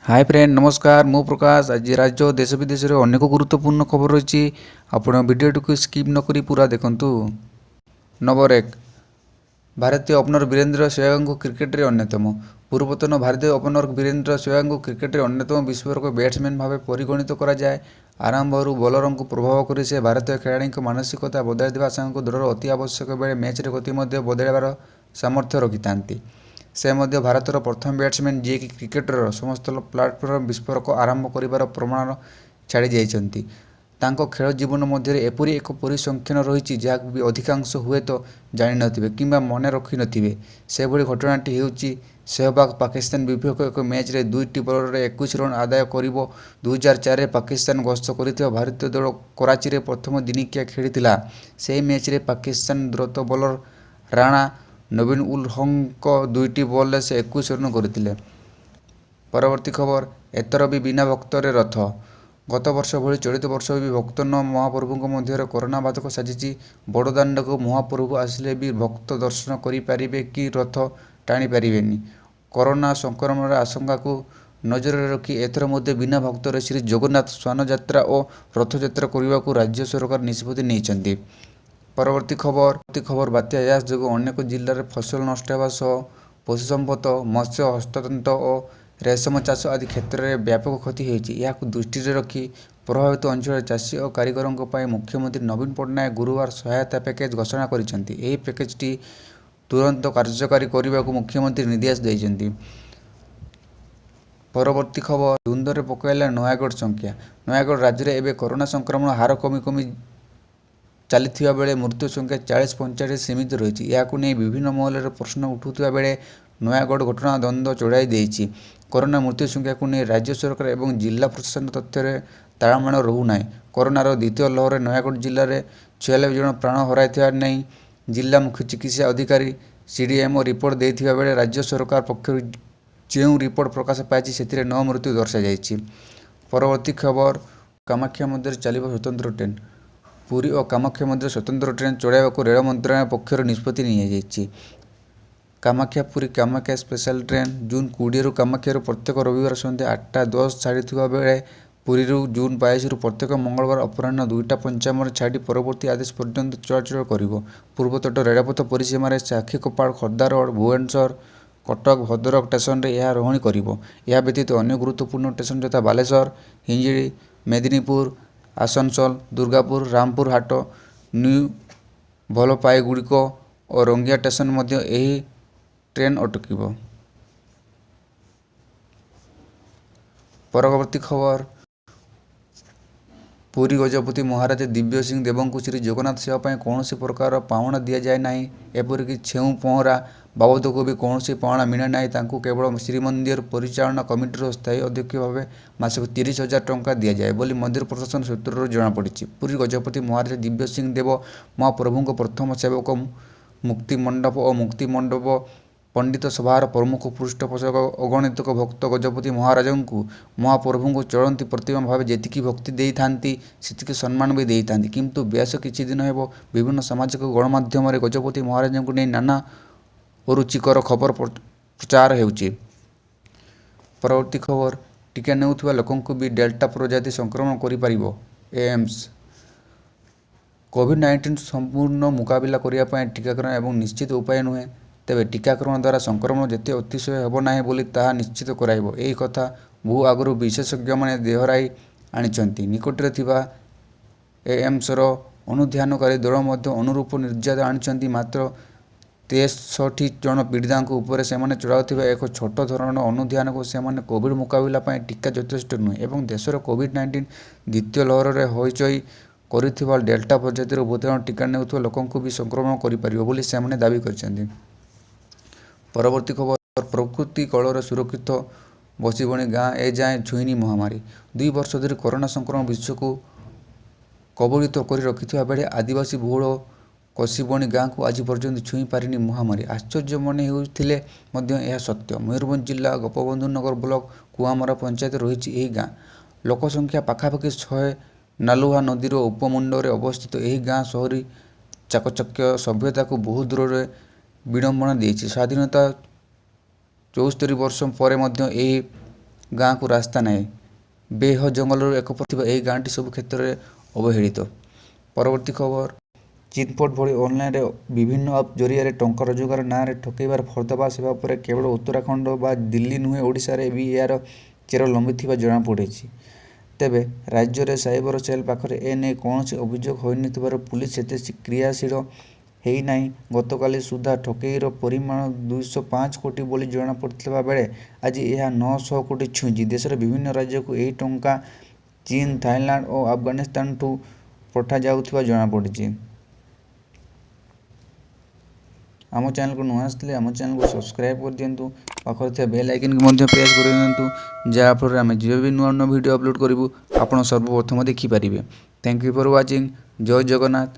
ହାଏ friend, ନମସ୍କାର। ମୁଁ ପ୍ରକାଶ। ଆଜି ରାଜ୍ୟ ଓ ଦେଶ ବିଦେଶରେ ଅନେକ ଗୁରୁତ୍ୱପୂର୍ଣ୍ଣ ଖବର ରହିଛି। ଆପଣ ଭିଡ଼ିଓଟିକୁ ସ୍କିପ୍ ନକରି ପୁରା ଦେଖନ୍ତୁ। ନମ୍ବର 1, ଭାରତୀୟ ଓପନର ବୀରେନ୍ଦ୍ର ସେହ୍ୱାଗଙ୍କୁ କ୍ରିକେଟରେ ଅନ୍ୟତମ। ପୂର୍ବତନ ଭାରତୀୟ ଓପନର ବୀରେନ୍ଦ୍ର ସେହ୍ୱାଗଙ୍କୁ କ୍ରିକେଟରେ ଅନ୍ୟତମ ବିସ୍ଫୋରକ ବ୍ୟାଟ୍ସମ୍ୟାନ୍ ଭାବେ ପରିଗଣିତ କରାଯାଏ। ଆରମ୍ଭରୁ ବୋଲରଙ୍କୁ ପ୍ରଭାବ କରି ସେ ଭାରତୀୟ ଖେଳାଳିଙ୍କ ମାନସିକତା ବଦଳାଇ ଦେବା ସାଙ୍ଗକୁ ଦଳର ଅତି ଆବଶ୍ୟକ ବେଳେ ମ୍ୟାଚ୍ର ଗତି ମଧ୍ୟ ବଦଳାଇବାର ସାମର୍ଥ୍ୟ ରଖିଥାନ୍ତି। ସେ ମଧ୍ୟ ଭାରତର ପ୍ରଥମ ବ୍ୟାଟ୍ସମ୍ୟାନ୍, ଯିଏକି କ୍ରିକେଟର ସମସ୍ତ ପ୍ଲାଟଫର୍ମରେ ବିସ୍ଫୋରକ ଆରମ୍ଭ କରିବାର ପ୍ରମାଣ ଛାଡ଼ିଯାଇଛନ୍ତି। ତାଙ୍କ ଖେଳ ଜୀବନ ମଧ୍ୟରେ ଏପରି ଏକ ପରିସଂଖ୍ୟାନ ରହିଛି, ଯାହାକୁ ବି ଅଧିକାଂଶ ହୁଏତ ଜାଣିନଥିବେ କିମ୍ବା ମନେ ରଖିନଥିବେ। ସେଭଳି ଘଟଣାଟି ହେଉଛି ସେହବାଗ ପାକିସ୍ତାନ ବିପକ୍ଷ ଏକ ମ୍ୟାଚ୍ରେ 2ଟି ବଲରେ 21 ରନ୍ ଆଦାୟ କରିବ। 2004ରେ ପାକିସ୍ତାନ ଗସ୍ତ କରିଥିବା ଭାରତୀୟ ଦଳ କରାଚିରେ ପ୍ରଥମ ଦିନିକିଆ ଖେଳିଥିଲା। ସେହି ମ୍ୟାଚ୍ରେ ପାକିସ୍ତାନ ଦ୍ରୁତ ବୋଲର ରାଣା ନବୀନ-ଉଲ୍-ହକ୍ଙ୍କ 2ଟି ବଲରେ ସେ 21 ରନ୍ କରିଥିଲେ। ପରବର୍ତ୍ତୀ ଖବର, ଏଥର ବି ବିନା ଭକ୍ତରେ ରଥ। ଗତବର୍ଷ ଭଳି ଚଳିତ ବର୍ଷ ବି ଭକ୍ତ ଓ ମହାପ୍ରଭୁଙ୍କ ମଧ୍ୟରେ କରୋନା ବାଧକ ସାଜିଛି। ବଡ଼ଦାଣ୍ଡକୁ ମହାପ୍ରଭୁ ଆସିଲେ ବି ଭକ୍ତ ଦର୍ଶନ କରିପାରିବେ କି ରଥ ଟାଣିପାରିବେନି। କରୋନା ସଂକ୍ରମଣର ଆଶଙ୍କାକୁ ନଜରରେ ରଖି ଏଥର ମଧ୍ୟ ବିନା ଭକ୍ତରେ ଶ୍ରୀଜଗନ୍ନାଥ ସ୍ନାନଯାତ୍ରା ଓ ରଥଯାତ୍ରା କରିବାକୁ ରାଜ୍ୟ ସରକାର ନିଷ୍ପତ୍ତି ନେଇଛନ୍ତି। ପରବର୍ତ୍ତୀ ଖବର, ବାତ୍ୟା ୟାସ୍ ଯୋଗୁଁ ଅନେକ ଜିଲ୍ଲାରେ ଫସଲ ନଷ୍ଟ ହେବା ସହ ପଶୁସମ୍ପଦ, ମତ୍ସ୍ୟ, ହସ୍ତତନ୍ତ ଓ ରେଶମ ଚାଷ ଆଦି କ୍ଷେତ୍ରରେ ବ୍ୟାପକ କ୍ଷତି ହୋଇଛି। ଏହାକୁ ଦୃଷ୍ଟିରେ ରଖି ପ୍ରଭାବିତ ଅଞ୍ଚଳରେ ଚାଷୀ ଓ କାରିଗରଙ୍କ ପାଇଁ ମୁଖ୍ୟମନ୍ତ୍ରୀ ନବୀନ ପଟ୍ଟନାୟକ ଗୁରୁବାର ସହାୟତା ପ୍ୟାକେଜ୍ ଘୋଷଣା କରିଛନ୍ତି। ଏହି ପ୍ୟାକେଜଟି ତୁରନ୍ତ କାର୍ଯ୍ୟକାରୀ କରିବାକୁ ମୁଖ୍ୟମନ୍ତ୍ରୀ ନିର୍ଦ୍ଦେଶ ଦେଇଛନ୍ତି। ପରବର୍ତ୍ତୀ ଖବର, ଦ୍ୱନ୍ଦ୍ୱରେ ପକାଇଲା ନୟାଗଡ଼ ସଂଖ୍ୟା। ନୟାଗଡ଼, ରାଜ୍ୟରେ ଏବେ କରୋନା ସଂକ୍ରମଣ ହାର କମି କମି ଚାଲିଥିବା ବେଳେ ମୃତ୍ୟୁ ସଂଖ୍ୟା 40-45 ସୀମିତ ରହିଛି। ଏହାକୁ ନେଇ ବିଭିନ୍ନ ମହଲରେ ପ୍ରଶ୍ନ ଉଠୁଥିବା ବେଳେ ନୟାଗଡ଼ ଘଟଣା ଦ୍ୱନ୍ଦ୍ୱ ଚଢ଼ାଇ ଦେଇଛି। କରୋନା ମୃତ୍ୟୁ ସଂଖ୍ୟାକୁ ନେଇ ରାଜ୍ୟ ସରକାର ଏବଂ ଜିଲ୍ଲା ପ୍ରଶାସନ ତଥ୍ୟରେ ତାଳମେଳ ରହୁନାହିଁ। କରୋନାର ଦ୍ୱିତୀୟ ଲହରରେ ନୟାଗଡ଼ ଜିଲ୍ଲାରେ 96 ଜଣ ପ୍ରାଣ ହରାଇଥିବା ନେଇ ଜିଲ୍ଲା ମୁଖ୍ୟ ଚିକିତ୍ସା ଅଧିକାରୀ ସିଡିଏମ୍ଓ ରିପୋର୍ଟ ଦେଇଥିବା ବେଳେ ରାଜ୍ୟ ସରକାର ପକ୍ଷରୁ ଯେଉଁ ରିପୋର୍ଟ ପ୍ରକାଶ ପାଇଛି, ସେଥିରେ 9 ମୃତ୍ୟୁ ଦର୍ଶାଯାଇଛି। ପରବର୍ତ୍ତୀ ଖବର, କାମାକ୍ଷା ମଧ୍ୟରେ ଚାଲିବ ସ୍ୱତନ୍ତ୍ର ଟ୍ରେନ୍। ପୁରୀ ଓ କାମାକ୍ଷା ମଧ୍ୟରେ ସ୍ୱତନ୍ତ୍ର ଟ୍ରେନ୍ ଚଳାଇବାକୁ ରେଳ ମନ୍ତ୍ରଣାଳୟ ପକ୍ଷରୁ ନିଷ୍ପତ୍ତି ନିଆଯାଇଛି। Kamakhya Puri Kamakhya special train June 20ରୁ କାମାକ୍ଷାରୁ ପ୍ରତ୍ୟେକ ରବିବାର ସନ୍ଧ୍ୟା 8:10 ଛାଡ଼ୁଥିବା ବେଳେ ପୁରୀରୁ ଜୁନ୍ 22ରୁ ପ୍ରତ୍ୟେକ ମଙ୍ଗଳବାର ଅପରାହ୍ନ 2:55ରେ ଛାଡ଼ି ପରବର୍ତ୍ତୀ ଆଦେଶ ପର୍ଯ୍ୟନ୍ତ ଚଳାଚଳ କରିବ। ପୂର୍ବତଟ ରେଳପଥ ପରିସୀମାରେ ସାକ୍ଷୀଗୋପାଳ, ଖୋର୍ଦ୍ଧାରୋଡ, ଭୁବନେଶ୍ୱର, କଟକ, ଭଦ୍ରକ ଷ୍ଟେସନରେ ଏହା ରହଣି କରିବ। ଏହା ବ୍ୟତୀତ ଅନ୍ୟ ଗୁରୁତ୍ୱପୂର୍ଣ୍ଣ ଷ୍ଟେସନ ଯଥା ବାଲେଶ୍ୱର, ହିଞ୍ଜିଳି, ମେଦିନୀପୁର, ଆସନସୋଲ, ଦୁର୍ଗାପୁର, ରାମପୁରହାଟ, ନ୍ୟୁ ଜଲପାଇଗୁଡ଼ି ଓ ରଙ୍ଗିଆ ଷ୍ଟେସନରେ ମଧ୍ୟ ଏହି ଟ୍ରେନ୍ ଅଟକିବ। ପରବର୍ତ୍ତୀ ଖବର, ପୁରୀ ଗଜପତି ମହାରାଜା ଦିବ୍ୟସିଂହ ଦେବଙ୍କୁ ଶ୍ରୀଜଗନ୍ନାଥ ସେବା ପାଇଁ କୌଣସି ପ୍ରକାର ପାଉଣା ଦିଆଯାଏ ନାହିଁ। ଏପରିକି ଛେଉ ପହଁରା ବାବଦକୁ ବି କୌଣସି ପାଉଣା ମିଳେନାହିଁ। ତାଙ୍କୁ କେବଳ ଶ୍ରୀମନ୍ଦିର ପରିଚାଳନା କମିଟିର ସ୍ଥାୟୀ ଅଧ୍ୟକ୍ଷ ଭାବେ ମାସକୁ 30,000 ଟଙ୍କା ଦିଆଯାଏ ବୋଲି ମନ୍ଦିର ପ୍ରଶାସନ ସୂତ୍ରରୁ ଜଣାପଡ଼ିଛି। ପୁରୀ ଗଜପତି ମହାରାଜା ଦିବ୍ୟସିଂହ ଦେବ ମହାପ୍ରଭୁଙ୍କ ପ୍ରଥମ ସେବକ, ମୁକ୍ତିମଣ୍ଡପ ଓ ମୁକ୍ତିମଣ୍ଡପ ପଣ୍ଡିତ ସଭାର ପ୍ରମୁଖ ପୃଷ୍ଠପୋଷକ। ଅଗଣିତ ଭକ୍ତ ଗଜପତି ମହାରାଜଙ୍କୁ ମହାପ୍ରଭୁଙ୍କ ଚଳନ୍ତି ପ୍ରତିମା ଭାବେ ଯେତିକି ଭକ୍ତି ଦେଇଥାନ୍ତି, ସେତିକି ସମ୍ମାନ ବି ଦେଇଥାନ୍ତି। କିନ୍ତୁ ବେଶ କିଛି ଦିନ ହେବ ବିଭିନ୍ନ ସାମାଜିକ ଗଣମାଧ୍ୟମରେ ଗଜପତି ମହାରାଜଙ୍କୁ ନେଇ ନାନା ଅରୁଚିକର ଖବର ପ୍ରଚାର ହେଉଛି। ପରବର୍ତ୍ତୀ ଖବର, ଟିକା ନେଉଥିବା ଲୋକଙ୍କୁ ବି ଡେଲ୍ଟା ପ୍ରଜାତି ସଂକ୍ରମଣ କରିପାରିବ ଏମ୍ସ। କୋଭିଡ୍-19 ସମ୍ପୂର୍ଣ୍ଣ ମୁକାବିଲା କରିବା ପାଇଁ ଟିକାକରଣ ଏକ ନିଶ୍ଚିତ ଉପାୟ ନୁହେଁ। ତେବେ ଟିକାକରଣ ଦ୍ୱାରା ସଂକ୍ରମଣ ଯେତେ ଅତିଶୟ ହେବ ନାହିଁ ବୋଲି ତାହା ନିଶ୍ଚିତ କରାଇବ, ଏହି କଥା ବହୁ ଆଗରୁ ବିଶେଷଜ୍ଞମାନେ ଦୋହରାଇ ଆଣିଛନ୍ତି। ନିକଟରେ ଥିବା ଏମ୍ସର ଅନୁଧ୍ୟାନକାରୀ ଦଳ ମଧ୍ୟ ଅନୁରୂପ ନିର୍ଯାଦ ଆଣିଛନ୍ତି। ମାତ୍ର 63 ଜଣ ପୀଡ଼ିତଙ୍କ ଉପରେ ସେମାନେ ଚଳାଇଥିବା ଏକ ଛୋଟ ଧରଣର ଅନୁଧ୍ୟାନକୁ ସେମାନେ କୋଭିଡ୍ ମୁକାବିଲା ପାଇଁ ଟିକା ଯଥେଷ୍ଟ ନୁହେଁ ଏବଂ ଦେଶରେ କୋଭିଡ୍-19 ଦ୍ୱିତୀୟ ଲହରରେ ହଇଚଇ କରିଥିବା ଡେଲ୍ଟା ପ୍ରଜାତିର ଭୂତାଣୁ ଟିକା ନେଉଥିବା ଲୋକଙ୍କୁ ବି ସଂକ୍ରମଣ କରିପାରିବ ବୋଲି ସେମାନେ ଦାବି କରିଛନ୍ତି। ପରବର୍ତ୍ତୀ ଖବର, ପ୍ରକୃତି କୋଳରେ ସୁରକ୍ଷିତ ବସିବଣି ଗାଁ, ଏଯାଏଁ ଛୁଇଁନି ମହାମାରୀ। 2 ବର୍ଷ ଧରି କରୋନା ସଂକ୍ରମଣ ବିଶ୍ୱକୁ କବଳିତ କରି ରଖିଥିବା ବେଳେ ଆଦିବାସୀ ବହୁଳ କସିବଣି ଗାଁକୁ ଆଜି ପର୍ଯ୍ୟନ୍ତ ଛୁଇଁ ପାରିନି ମହାମାରୀ। ଆଶ୍ଚର୍ଯ୍ୟ ମନେ ହେଉଥିଲେ ମଧ୍ୟ ଏହା ସତ୍ୟ। ମୟୂରଭଞ୍ଜ ଜିଲ୍ଲା ଗୋପବନ୍ଧୁନଗର ବ୍ଲକ କୁଆଁମରା ପଞ୍ଚାୟତରେ ରହିଛି ଏହି ଗାଁ। ଲୋକସଂଖ୍ୟା ପାଖାପାଖି 100। ନାଲୁଆ ନଦୀର ଉପମୁଣ୍ଡରେ ଅବସ୍ଥିତ ଏହି ଗାଁ ସହରୀ ଚାକଚକ୍ୟ ସଭ୍ୟତାକୁ ବହୁ ଦୂରରେ ବିଡ଼ମ୍ବନା ଦେଇଛି। ସ୍ୱାଧୀନତାର 74 ବର୍ଷ ପରେ ମଧ୍ୟ ଏହି ଗାଁକୁ ରାସ୍ତା ନାହିଁ। ବେହ ଜଙ୍ଗଲରୁ ଏକ ଥିବା ଏହି ଗାଁଟି ସବୁ କ୍ଷେତ୍ରରେ ଅବହେଳିତ। ପରବର୍ତ୍ତୀ ଖବର, ଚିଟଫଣ୍ଡ ଭଳି ଅନଲାଇନରେ ବିଭିନ୍ନ ଆପ୍ ଜରିଆରେ ଟଙ୍କା ରୋଜଗାର ନାଁରେ ଠକେଇର ପର୍ଦ୍ଦାଫାଶ ହେବା ପରେ କେବଳ ଉତ୍ତରାଖଣ୍ଡ ବା ଦିଲ୍ଲୀ ନୁହେଁ, ଓଡ଼ିଶାରେ ବି ଏହାର ଚେର ଲମ୍ବିଥିବା ଜଣାପଡ଼ିଛି। ତେବେ ରାଜ୍ୟରେ ସାଇବର ସେଲ୍ ପାଖରେ ଏ ନେଇ କୌଣସି ଅଭିଯୋଗ ହୋଇନଥିବାରୁ ପୁଲିସ ସେତେ କ୍ରିୟାଶୀଳ ହୋଇନାହିଁ। ଗତକାଲି ସୁଦ୍ଧା ଠକେଇର ପରିମାଣ 205 କୋଟି ବୋଲି ଜଣାପଡ଼ିଥିବା ବେଳେ ଆଜି ଏହା 900 କୋଟି ଛୁଇଁଛି। ଦେଶର ବିଭିନ୍ନ ରାଜ୍ୟକୁ ଏହି ଟଙ୍କା ଚୀନ, ଥାଇଲାଣ୍ଡ ଓ ଆଫଗାନିସ୍ତାନଠୁ ପଠାଯାଉଥିବା ଜଣାପଡ଼ିଛି। ଆମ ଚ୍ୟାନେଲକୁ ନୂଆ ଆସିଥିଲେ ଆମ ଚ୍ୟାନେଲକୁ ସବସ୍କ୍ରାଇବ୍ କରିଦିଅନ୍ତୁ, ପାଖରେ ଥିବା ବେଲ୍ ଆଇକନ୍କୁ ମଧ୍ୟ ପ୍ରେସ୍ କରିଦିଅନ୍ତୁ, ଯାହାଫଳରେ ଆମେ ଯେବେ ବି ନୂଆ ନୂଆ ଭିଡ଼ିଓ ଅପଲୋଡ଼ କରିବୁ ଆପଣ ସର୍ବପ୍ରଥମ ଦେଖିପାରିବେ। Thank you for watching. Jay Jagannath.